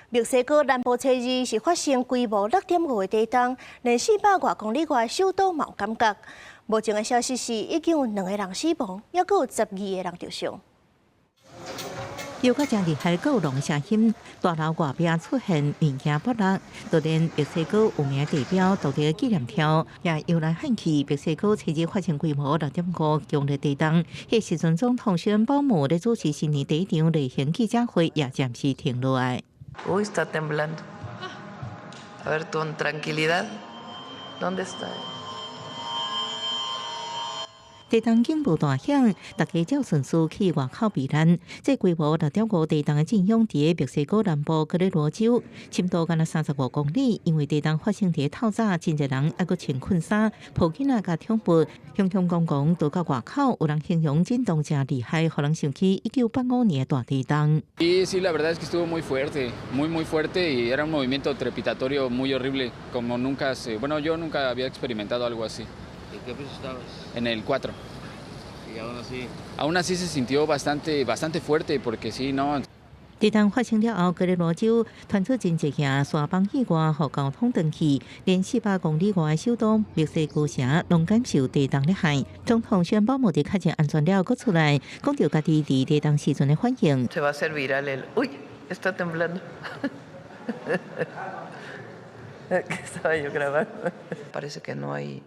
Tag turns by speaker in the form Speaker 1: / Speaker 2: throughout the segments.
Speaker 1: 墨西哥南部初二是發生規模6.5的地動，連400外公里外首都嘛有感覺。目前的消息是已經有兩個人死亡，猶閣有12個人著傷。
Speaker 2: 搖甲誠厲害，閣有浪聲音，大樓外壁出現物件剝落，就連墨西哥有名地標獨立紀念柱也搖來撼去。墨西哥初二發生規模6.5強烈地動，彼時陣總統宣布姆咧主持新年第一場例行記者會，也暫時停落來。
Speaker 3: Uy, está temblando. A ver, con tranquilidad. ¿Dónde está?
Speaker 2: 地動警報大響，大家照順序去外口避難。這規模6.5地動的震央佇墨西哥南部格雷羅州，深度干焦35公里。因為地動發生佇透早，真濟人猶閣穿困衫，抱囡仔佮寵物，雄雄公公逃到外口。有人形容震動誠厲害，予人想起1985年的大地動。
Speaker 4: Sí, sí, la verdad es que estuvo muy fuerte, muy, muy fuerte y era un movimiento trepidatorio muy horrible, como nunca se, bueno, yo nunca había experimentado algo así.
Speaker 5: ¿En qué piso estabas?
Speaker 4: En el 4.
Speaker 5: ¿Y aún así?
Speaker 4: Aún así se sintió bastante, bastante fuerte, porque sí, ¿no?
Speaker 2: 地動發生了後，格雷羅州傳出真濟件山崩意外，予交通斷去，連400公里外的首都墨西哥城攏感受地動的害。總統宣布目的確認安全了，閣出來講著家己佇地動時陣的反應。
Speaker 3: Se va a hacer viral el, uy, está temblando. ¿Qué estaba yo grabando? Parece que no hay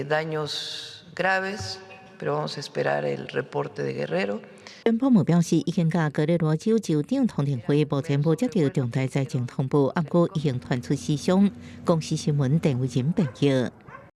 Speaker 3: daños graves, pero vamos a esperar el reporte de Guerrero.
Speaker 2: 宣布表示，已經佮格雷羅州州長通電話，目前無接到重大災情通報，毋過已經傳出死傷。公視新聞鄧偉仁報導。